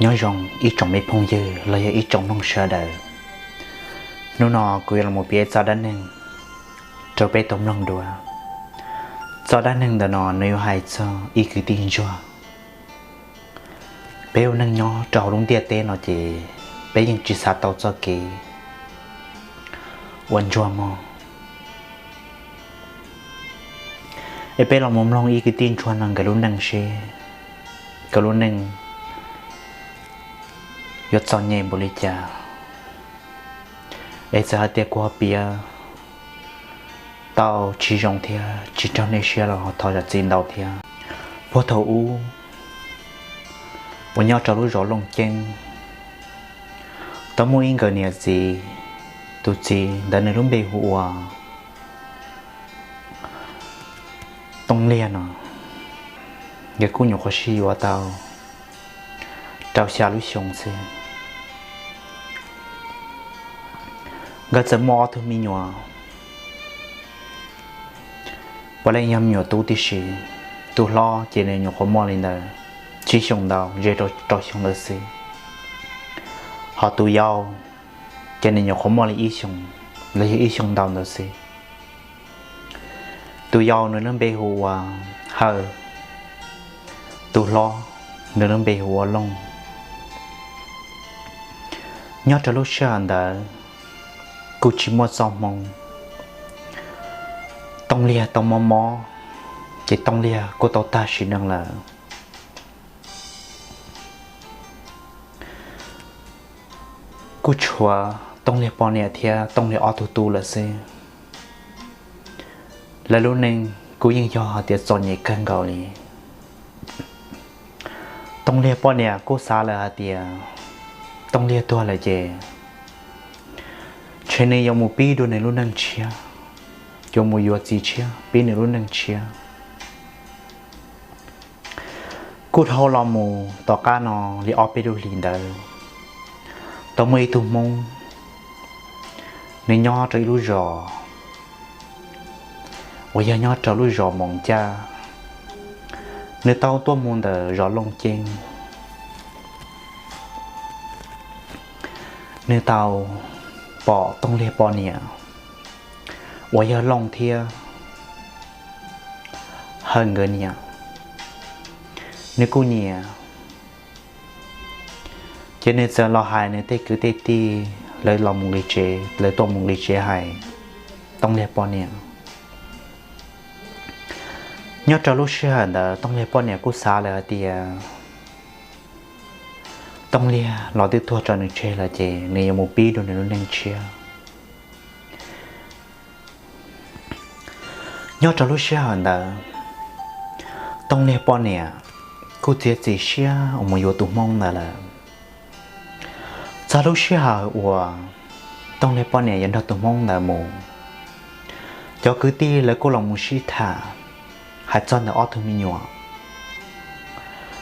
Nyob zoo ib tsoom me phooj ywg los yog ib tsoom mloog sawv daws. Hnub no kuv yuav los piav txoj dab neeg rau peb tau mloog dua. Txoj dab neeg ntawm no nws yuav hais txog ib kwv tij ntsuag. Peb ua neej nyob rau hauv lub ntiaj teb no ces peb yeej tsis xav tau txoj kev ua ntsuag mog. Es peb los mus mloog ib kwv tij ntsuag no nkawd lub neej seb nkawd lub neej yuav txom nyem npaum li cas. Es txawm hais tias kuv ho piav tau tsis zoo thiab tsis raug nej siab los thov zam txim ntau thiab. Puag thaum ub uas nyob rau lub zos Looj Ceeb, tau muaj ib nkawd niam txiv, tus txiv ntawd nws lub npe hu ua Tooj Liag no, nkawd kuj nyuam qhuav sib yuav tau rau xya lub xyoo xwb. Nkawd txawm muaj ob tug me nyuam, puav leej yog me nyuam tub tib si. Tus hlob ces nws nyuam qhuav muaj li ntawd tsib xyoos ntau, ze rau rau xyoo ntawd xwb. Ho tus yau ces nws nyuam qhuav muaj li ib xyoos los yog ib xyoos ntau ntawd xwb. Tus yau nws lub npe hu ua Hawj, tus hlob nws lub npe hu ua Looj. Nyob rau lub sij hawm ntawd kuj tsis muaj txoj hmoo, Tooj Liag tau mob mob, ces Tooj Liag kuj tau tag sim neej lawm. Kuj tshuav Tooj Liag poj niam thiab Tooj Liag ob tug tub lawm xwb. Lawv lub neej kuj yeej yog hais tias txom nyem kawg nkaus li. Tooj Liag poj niam kuj xav lawm hais tias Tooj Liag tuag lawm ces ntshe nws yuav mus pib dua nws lub neej tshiab, yuav mus yuav txiv tshiab pib nws lub neej tshiab. Kuj dhau los mus tom qab no li ob peb lub hlis ntawd, tau muaj ib tug Hmoob, nws nyob rau ib lub zos uas yog nyob rau lub zos Moos Caj, nws tau tuaj mus ntawm zos Looj Ceeb. Nws tau pom Tooj Liag poj niam uas yog Looj thiab Hawj nkawd niam, nws kuj nyiam. Ces nws txawm los hais nws tej kwv tej tij lawv los mus nqis tsev, lawv tuaj mus nqis tsev hais Tooj Liag poj niam. Nyob rau lub sij hawm ntawd Tooj Liag poj niam kuj xav lawm hais tias Tooj Liag los twb tuag rau nws tseg lawm ces nws yuav mus pib dua nws lub neej tshiab. Nyob rau lub sij hawm ntawd, Tooj Liag poj niam kuj txiav txim siab uas mus yuav tus Hmoob ntawd lawm. Txog lub sij hawm uas Tooj Liag poj niam yuav nrog tus Hmoob ntawd mus, cov kwv tij lawv kuj los mus sib tham hais txog ntawm ob tug me nyuam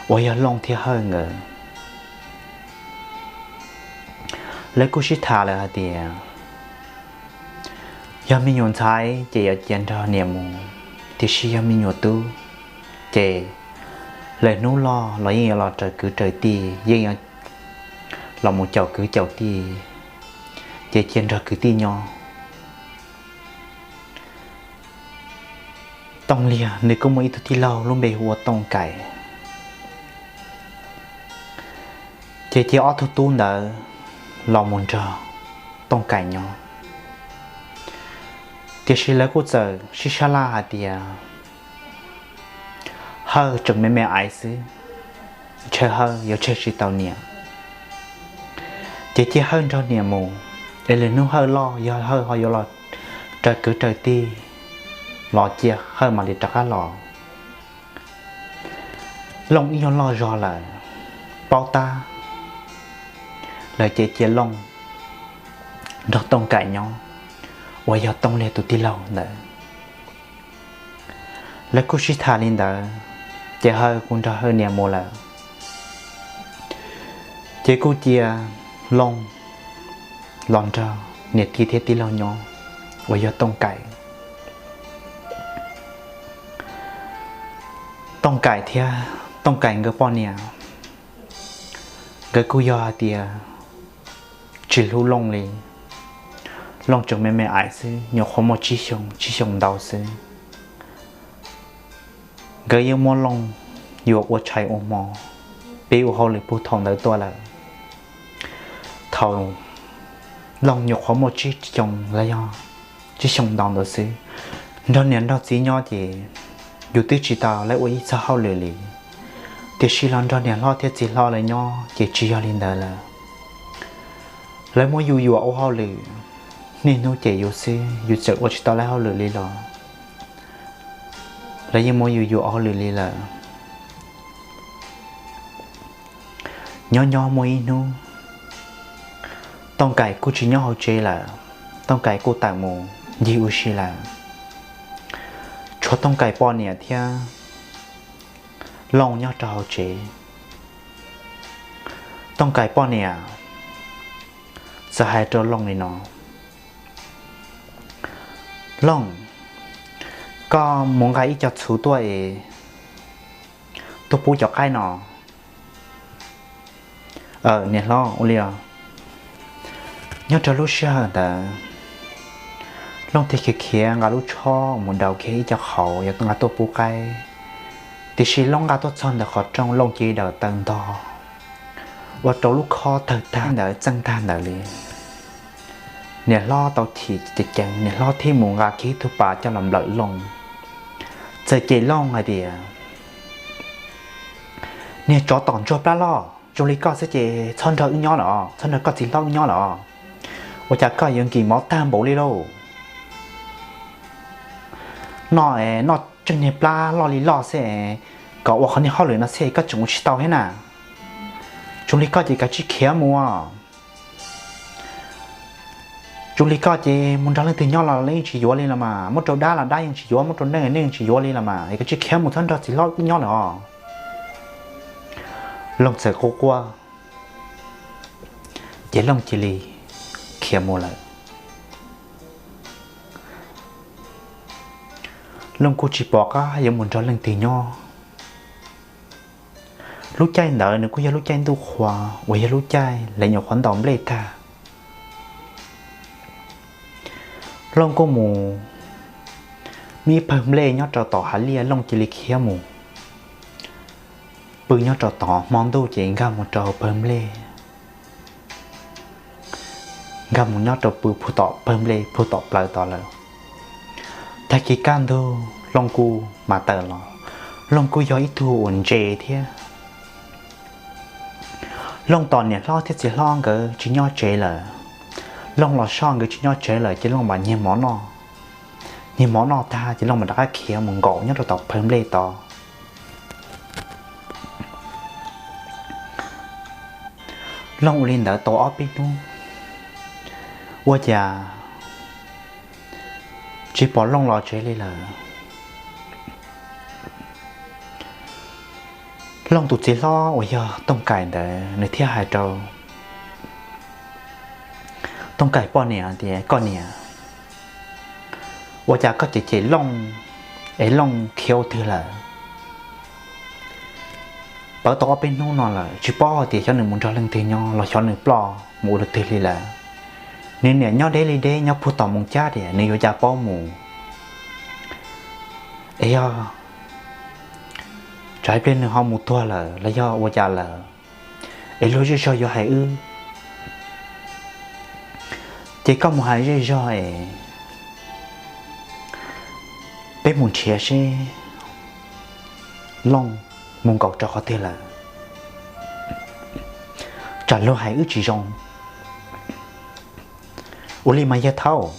uas yog Looj thiab Hawj nkawd. Lawv kuj sib tham lawm hais tias yog me nyuam ntxhais ces yuav cia nrog niam mus, tiam sis yog me nyuam tub ces lawv hnub loj los yeej yuav los raws kwv raws tij, yeej yuav los mus caum kwv caum tij, ces cia nrog kwv tij nyob. Tooj Liag nws kuj muaj ib tug tij laug lub npe hu ua Tooj Kaim. Ces cia ob tug tub ntawd los mus nrog Tooj Kaim nyob. Tiam sis lawv kuj txawm sib sab laj hais tias Hawj tseem me me aiv xwb, ntshe Hawj yuav tseg tsis tau niam. Ces cia Hawj nrog niam mus, es lwm hnub Hawj loj yog Hawj ho yuav los raws kwv raws tij los cia Hawj mam li rov qab los. Looj ib nyuag loj zog lawm, paub tab lawm ces cia Looj nrog Tooj Kaim nyob, uas yog Tooj Liag tus tij laug ntawd. Lawv kuj sib tham li ntawd, ces Hawj kuj nrog Hawj niam mus lawm. Ces kuj cia Looj los nrog niam tij thiab tij laug nyob, uas yog Tooj Kaim. Tooj Kaim thiab Tooj Kaim nkawd poj niam Nkawd kuj yog hais tias tsis hlub Looj li. Looj tseem me me ais xwb, nyuam qhuav muaj tsib xyoo, tsib xyoo ntau xwb. Nkawd yeej muab Looj yuav ua tshais ua hmo, pib ua hauj lwm puag thaum ntawd tuaj lawm. Thaum Looj nyuam qhuav muaj tsib xyoo los yog tsib xyoo ntau ntawd xwb, nrog niam nrog txiv nyob ces yus twb tsis tau lawv ua ib txoj hauj lwm li. Tiam sis los nrog niam hlob thiab txiv hlob lawv nyob ces tsis yog li ntawd lawm. Lawv muab yus yuam ua hauj lwm, niaj hnub cem yus xwb, yus txawm ua tsis tau lawv hauj lwm li los lawv yeej muab yus yuam ua hauj lwm li lawm. Nyob nyob muaj ib hnub, Tooj Kaim kuj tsis nyob hauv tsev lawm, Tooj Kaim kuj tawm mus ncig ua si lawm. Tshuav Tooj Kaim poj niam thiab Looj nyob rau hauv tsev. Tooj Kaim poj niam txawm hais rau Looj li no: Looj, koj mus nqa ib co txhuv tuaj es tuaj pub cov qaib no. Niam hlob, ua li os. Nyob rau lub sij hawm ntawd, Looj thiaj khiav khiav nqa lub tshob mus daus kiag ib co qhauv yuav nqa tuaj pub qaib. Tiam sis Looj nqa tuaj txog ntawm qhov rooj, Looj cia li daws taw ntog, ua rau lub khob tawg tag ntawd, txeej tag ntawd li. Niam hlob tau chim ceev ceev, niam hlob thiaj mus nqa kiag ib tug pas coj los nplawm Looj, txawm cem Looj hais tias: Niag tsov tom ntsuag plab loj, zoo li koj xwb ces txhob nrog wb nyob lawm os, txhob nrog koj txiv hlob wb nyob lawm os. Ua cas koj yuav nkim mov tag npaum li lauj? Noj, noj tseej niag plab loj li loj xwb, kom ua qhov niag hauj lwm no xwb koj tseem ua tsis tau thiab na. Zoo li koj ces kav tsij khiav mus. Zoo li koj ces mus nrog leej twg nyob los leej yeej tsis yuav li los mas, muab rau dab los dab yeej tsis yuav, muab rau neeg neeg yeej tsis yuav li los mas, es kav tsij khiav mus, txhob nrog txiv hlob wb nyob lawm os. Looj txawm quaj quaj, ces Looj cia li khiav mus lawm. Looj kuj tsis pom qab yuav mus nrog leej twg nyob. Lub caij ntawd nws kuj yog lub caij ntuj qhua uas yog lub caij lawv nyuam qhuav ntaus nplej tag. Looj kuj mus, muaj ib pawg nplej nyob rau tom hav liaj, Looj cia li khiav mus pw nyob rau tod. Hmo ntuj ces nkag mus rau pawg nplej, nkag mus nyob rau pw puag tom pawg nplej puag tom plawv tod lawm. Tag kis kaj ntug Looj kuj mam tawm los. Looj kuj yog ib tug uas ntse thiab. Looj tos niam hlob thiab txiv hlob nkawd tsis nyob tsev lawm, Looj los soj nkawd tsis nyob tsev lawm ces Looj mam nyiag mov noj. Nyiag mov noj tag ces Looj mam rov qab khiav mus nkaum nyob rau tom pawg nplej tod. Looj ua li ntawd tau ob peb hnub, ua cas tsis pom Looj los tsev li lawm. Looj tus txiv hlob uas yog Tooj Kaim ntawd nws thiaj hais rau Tooj Kaim poj niam tias, Koj niam, ua cas koj cem cem Looj es Looj khiav ua twg lawm? Pawv tau ob peb hnub no lawm, tsis paub hais tias xyov nws mus nrog leej twg nyob los xyov nws ploj mus ua lwm twg li lawm. Nws niam nyob deb li deb, nyob puag tom Moos Cab tias nws yuav cas paub mus. Es yog tsam ib pliag nws ho mus tuag lawm los yog ua cas lawm, es luag zej zog yuav hais wb, ces koj mus hais zej zog es peb mus nrhiav seb Looj mus nkaum rau qhov twg lawm, tsam luag hais wb tsis zoo. Ua li mas yawg Thaub.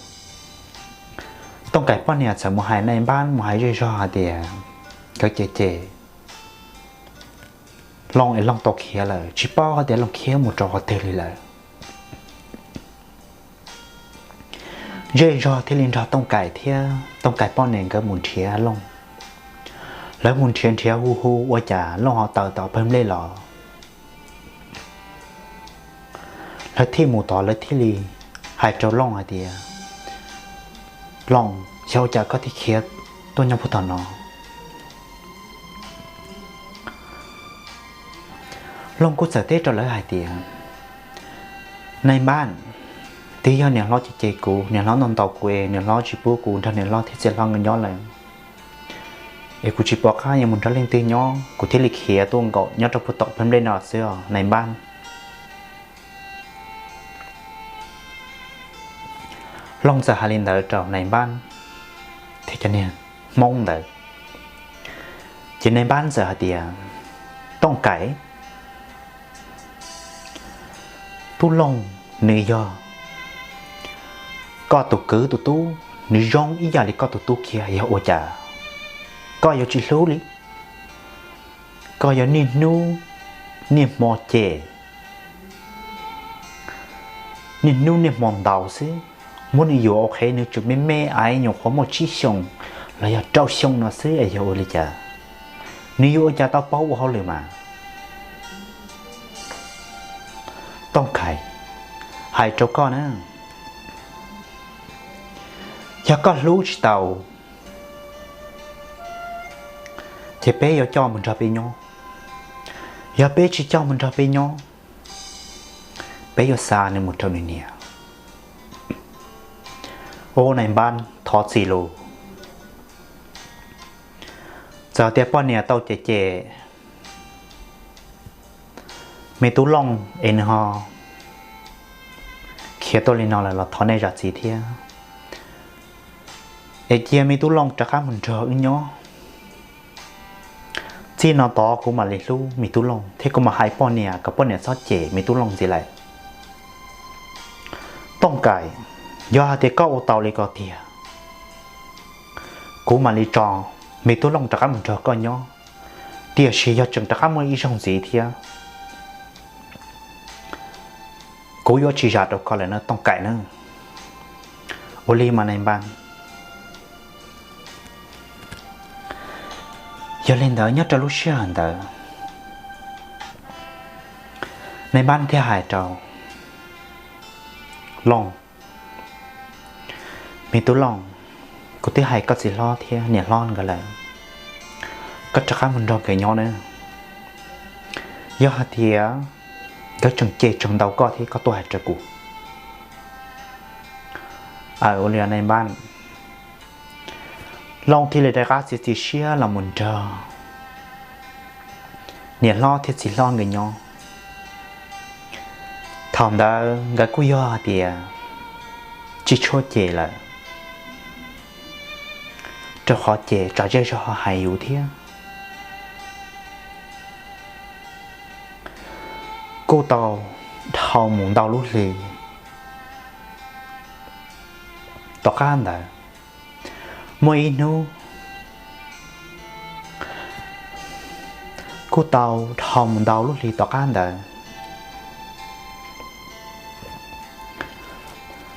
Tooj Kaim poj niam txawm mus hais nais npab, mus hais zej zog hais tias nkawd cem cem Looj es Looj tau khiav lawm, tsis paub hais tias Looj khiav mus rau qhov twg li lawm. Zej zog thiaj li nrog Tooj Kaim thiab Tooj Kaim poj niam nkawd mus nrhiav Looj. Lawv mus nrhiav nrhiav hu hu ua cas Looj ho tawm tom pawg nplej los. Lawv thiaj mus tod, lawv thiaj li hais rau Looj hais tias, Looj, xyov ua cas koj thiaj khiav tuaj nyob puag tom no. Looj kuj txawm teb rau lawv hais tias, Nais npab, twb yog niam hlob cem cem kuv, niam hlob ntaus ntaus kuv es niam hlob tsis pub kuv nrog niam hlob thiab txiv hlob nkawd nyob lawm, es kuv tsis pom qab yuav mus nrog leej twg nyob, kuv thiaj li khiav tuaj nkaum nyob rau puag tom plawv nplej no xwb os nais npab. Looj txawm hais li ntawd rau nais npab thiab cov niag Hmoob ntawd, ces nais npab txawm hais tias, Tooj Kaim, tub Looj nws yog koj tus kwv tus tub, nws zoo ib yam li koj tus tub kiag, yog ua cas koj yuav tsis hlub li? Koj yog niaj hnub niaj hmo cem, niaj hnub niaj hmo ntaus xwb. Muab nws yuav ua qhev nws tseem me me aiv, nyuam qhuav muaj tsib xyoos los yog rau xyoo no xwb es yog ua li cas? Nws yuav ua cas tau paub ua hauj lwm mas? Tooj Kaim, hais rau koj na, yog koj hlub tsis tau ces peb yuav coj mus nrog peb nyob. Yog peb tsis coj mus nrog peb nyob, peb yuav xa nws mus rau nws niam. Ub, nais npab, thov txim lus. Txawm tias poj niam tau cem cem me tub Looj es nws ho khiav tuaj li no lawm los thov nej zam txim thiab. Es cia me tub Looj rov qab mus nrog wb nyob. Txij no tod kuv mam li hlub me tub Looj thiab kuv mam hais poj niam kom poj niam txhob cem me tub Looj ntxiv lawm. Tooj Kaim, yog hais tias koj ua tau li ko tiag, kuv mam li tso me tub Looj rov qab mus nrog koj nyob. Tiam sis yog tseem rov qab muaj ib zaug ntxiv thiab, kuv yuav tsis zam rau koj lawm na Tooj Kaim na. Ua li mas nais npab. Yog li ntawd nyob rau lub sij hawm ntawd, nais npab thiaj hais rau Looj, Me tub Looj, kuv twb hais koj txiv hlob thiab niam hlob nkawd lawm, koj rov qab mus nrog nkawd nyob nawb. Yog hais tias nkawd tseem cem tseem ntaus koj thiab koj tuaj hais rau kuv. Aw, ua li nais npab. Looj thiaj li rov qab txiav txim siab los mus nrog niam hlob thiab txiv hlob nkawd nyob. Thaum ntawd nkawd kuj yog hais tias tsis tshua cem lawm, rau qhov ces tsam zej zog ho hais yus thiab. Kuj tau dhau mus ntau lub hli tom qab ntawd, muaj ib hnub kuj tau dhau mus ntau lub hli tom qab ntawd,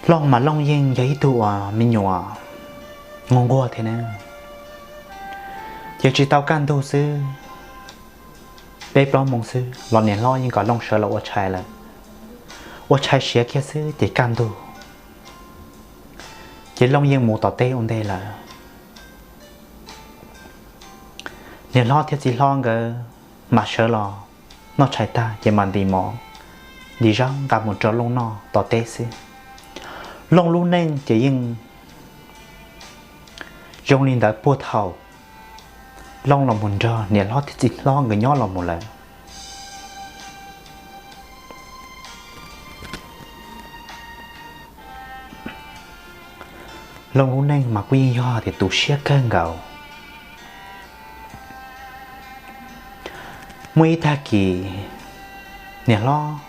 Looj mas Looj yeej yog ib tug uas me nyuam nquag nquag thiab na, ces tsis tau kaj ntug xwb, peb plaub moos xwb los niam hlob yeej kom Looj sawv los ua tshais lawm. Ua tshais siav kiag xwb ces kaj ntug, ces Looj yeej mus tom teb ua ntej lawm. Niam hlob thiab txiv hlob nkawd mas sawv los noj tshais tag ces mas ntim mov, ntim zab nqa mus rau Looj noj tom teb xwb. Looj lub neej ces yeej zoo li ntawd puag thaum Looj los mus nrog niam hlob thiab txiv hlob nkawd nyob los mus lawm. Looj lub neej mas kuj yeej yog tias tu siab kawg nkaus. Muaj ib tag kis niam hlob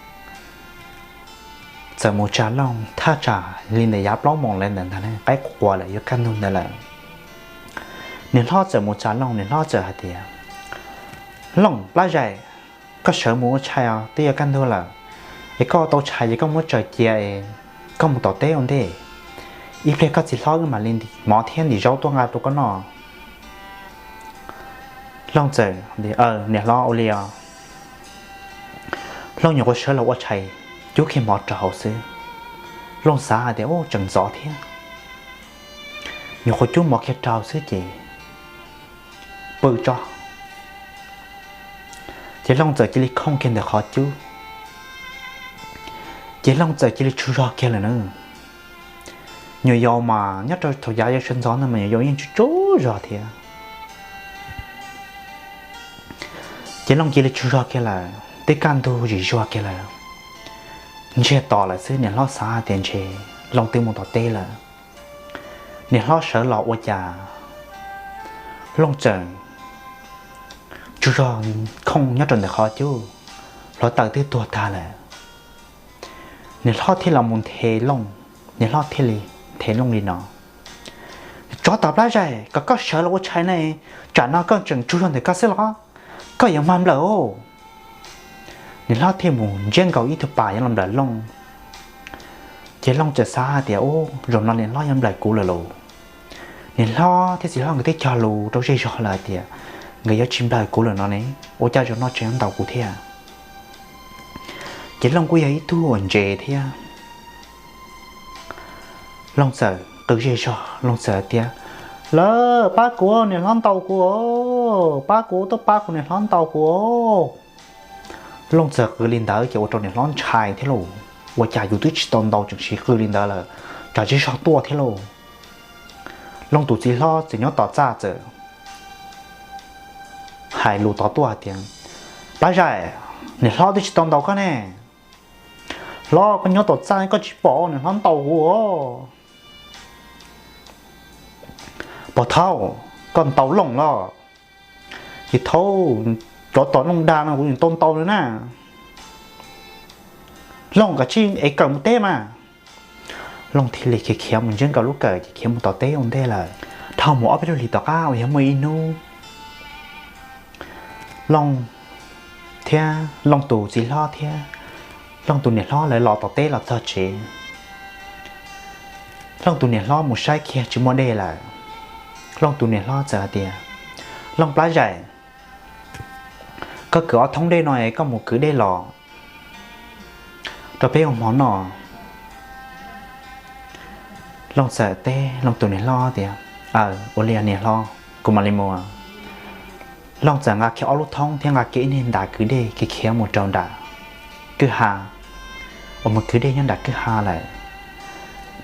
txawm mus tsa Looj, thaj tsam li ntawm yav plaub moos lawm ntawd ntag, qaib qua lawm yuav kaj ntug ntawd lawm. Niam hlob txawm mus tsa Looj, niam hlob txawm hais tias, Looj, plab zaim, koj sawv mus ua tshais os, twb yuav kaj ntug lawm, es koj ua tau tshais ces koj muab tsaws cia es koj mus tom teb ua ntej, ib pliag koj txiv hlob wb mam li ntim mov thiab ntim zaub tuaj nqa rau koj noj. Looj txawm, Niam hlob, ua li os. Looj nyuam qhuav sawv los ua tshais cub kiag mov rau hauv xwb, Looj xav hais tias, Ub, tseem ntxov thiab. Nyuam qhuav cub mov kiag rau hauv xwb ces pw tso. Ces Looj txawm cia li khooj kiag ntawm qhov cub, ces Looj txawm cia li tsaug zog kiag lawm na. Nyuam yaus mas nyob rau thaum yav yawg sawv ntxov ntawd mas nyuam yaus yeej tsaug tsaug zog thiab. Ces Looj cia li tsaug zog kiag lawm, twb kaj ntug zim zuag kiag lawm, ntsiag to lawm xwb. Niam hlob xav hais tias ntshe Looj twb mus tom teb lawm. Niam hlob sawv los ua cas Looj txawm tsaug zog khooj nyob rau ntawm qhov cub, hluav taws twb tuag tag lawm. Niam hlob thiaj los mus nthe Looj, niam hlob thiaj li nthe Looj li no: Tsov tom plab zaim, kom koj sawv los ua tshais ne, tsam no koj tseem tsaug zog ntawm koj xwb los? Koj yuav mag nplawm os. Niam hlob thiaj mus ntsiab nkaus ib tug pas yuav los nplawm Looj. Ces Looj txawm xav hais tias, Ub, zaum no niam hlob yuav nplawm kuv lawm lauj. Niam hlob thiab txiv hlob nkawd twb cog lus rau zej zog lawm hais tias nkawd yuav tsis nplawm kuv lawm no ne, ua cas zaum no tseem yuav ntaus kuv thiab? Ces Looj kuj yog ib tug uas ntse thiab. Looj txawm qw zej zog, Looj txawm tias, Lawv, pab kuv, niam hlob ntaus kuv os, pab kuv, tuaj pab kuv, niam hlob ntaus kuv os. Looj txawm qw li ntawd ces ua rau niam hlob ntshai thiab lauj, ua cas yus twb tsis tau ntaus tseem sim qw li ntawd lawm, tsam zej zog tuaj thiab lauj. Looj tus txiv hlob txawm nyob tom txaj txawm hais lus tod tuaj hais tias, Plab zaim, niam hlob twb tsis tau ntaus koj ne. Hlob, koj nyob tom txaj koj tsis pom niam hlob ntaus kuv os? Pog thaub, koj ntaus Looj los? Ces thaub, tsov tom Looj dag no kuv yeej tau ntaus li na. Looj, kav tsij es kawm mus teb mas. Looj thiaj li khiav khiav mus ntsiab nkaus lub kawm ces khiav mus tom teb ua ntej lawm. Dhau mus ob peb lub hlis tom qab uas yog muaj ib hnub Looj thiab Looj tus txiv hlob thiab Looj tus niam hlob lawv los tom teb los txog tsev. Looj tus niam hlob mus saib kiag tsis muaj dej lawm. Looj tus niam hlob txawm hais tias, Looj plab zaim, koj kwv ob thoob dej no es koj mus kwv dej los rau peb ua hmo noj. Looj txawm teb Looj tus niam hlob tias, Aw, ua li niam hlob, kuv mam li mus. Looj txawm nqa kiag ob lub thoob thiab nqa kiag ib niag ntas kwv dej khiav khiav mus rau nram kwj ha, uas mus kwv dej nyob nram kwj ha lawm.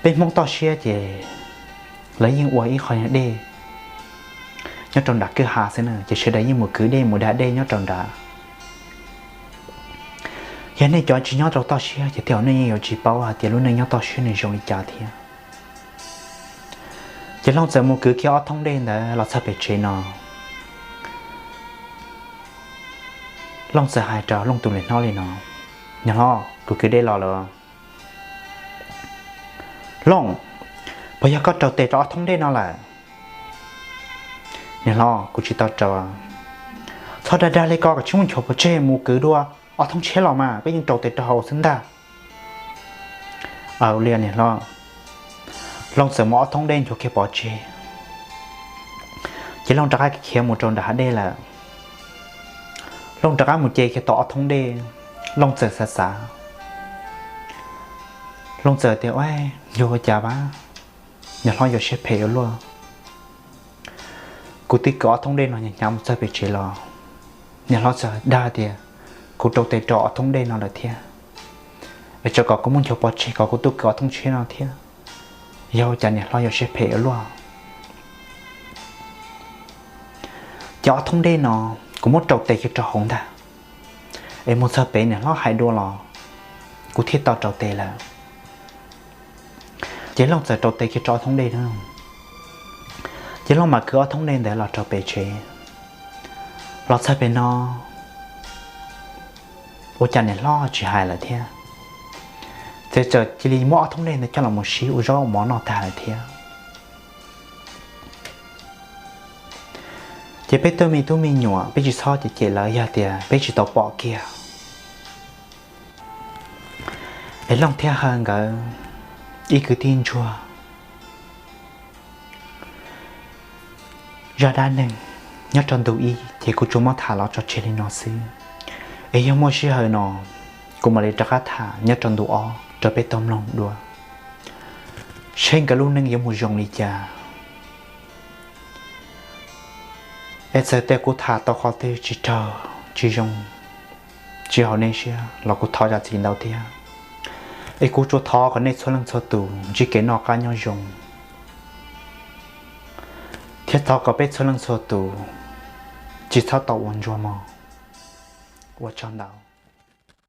Peb Hmoob toj siab ces lawv yeej ua ib qho dej nyob rau nram kwj ha xwb na, ces sawv daws yeej mus kwv dej mus da dej nyob rau nrad. Yog nej cov tsis nyob rau toj siab ces tej zaum nej yeej yuav tsis paub hais tias lub neej nyob toj siab nws zoo li cas thiab. Ces Looj txawm mus kwv kiag ob thoob dej ntawd los txog pem tsev no, Looj txawm hais rau Looj tus niam hlob li no, Niam hlob, kuv kwv dej los lawm. Looj, puas yog koj raus tes rau ob thoob dej no lawm? Niam hlob, kuv tsis tau raus. Txhob dag dag li ko, koj tsis muaj nchuav pov tseg, mus kwv dua ob thoob tshiab los mas, koj yeej raus tes rau hauv xwb ntag. Aw li niam hlob. Looj txawm muab ob thoob dej nchuav kiag pov tseg, ces Looj rov qab khiav mus rau nram hav dej lawm. Looj rov qab mus ce kiag tau ob thoob dej, Looj txawm xav xav, Looj txawm tias, Ua, yog ua cas vas, niam hlob yuav siab phem ua luaj. Kuv twb kwv ob thoob dej no hnyav hnyav mus txog pem tsev los, niam hlob txawm dag tias kuv raus tes rau ob thoob dej no lawm thiab, es tsam kom kuv muaj nchuav pov tseg kom kuv tuaj kwv ob thoob tshiab no thiab. Yog ua cas niam hlob yuav siab phem ua luaj. Ces ob thoob dej no kuv muab raus tes kiag rau hauv ntag, es mus txog pem niam hlob hais dua los kuv thiaj tau raus tes lawm. Ces Looj txawm raus tes kiag rau ob thoob dej na. Ces Looj mam kwv ob thoob dej ntawd los rau pem tsev. Los txog pem no, ua cas niam hlob tsis hais lawm thiab, ces txawm cia li muab ob thoob dej ntawd coj los mus sib ua zaub ua mov noj tag lawm thiab. Ces peb tej me tub me nyuam peb tsis txhob cem cem lawv yog tias peb tsis tau pom kiag. Es Looj thiab Hawj nkawd ib kwv tij ntsuag zaj dab neeg nyob rau ntu ib ces kuv tsuas muab tham los tso tseg li no xwb. Es yog muaj sij hawm no, kuv mam li rov qab tham nyob rau ntu ob rau peb tau mloog dua, seb nkawd lub neej yuav mus zoo li cas. Es txawm tias kuv tham tau qhov twg tsis raug tsis zoo, tsis haum nej siab los kuv thov zam txim ntau thiab. Es kuv tsuas thov kom nej txhua leej txhua tus ntsib kev noj qab nyob zoo, thiab thov kom peb txhua leej txhua tus tsis txhob tau ua ntsuag mog. Ua tsaug ntau.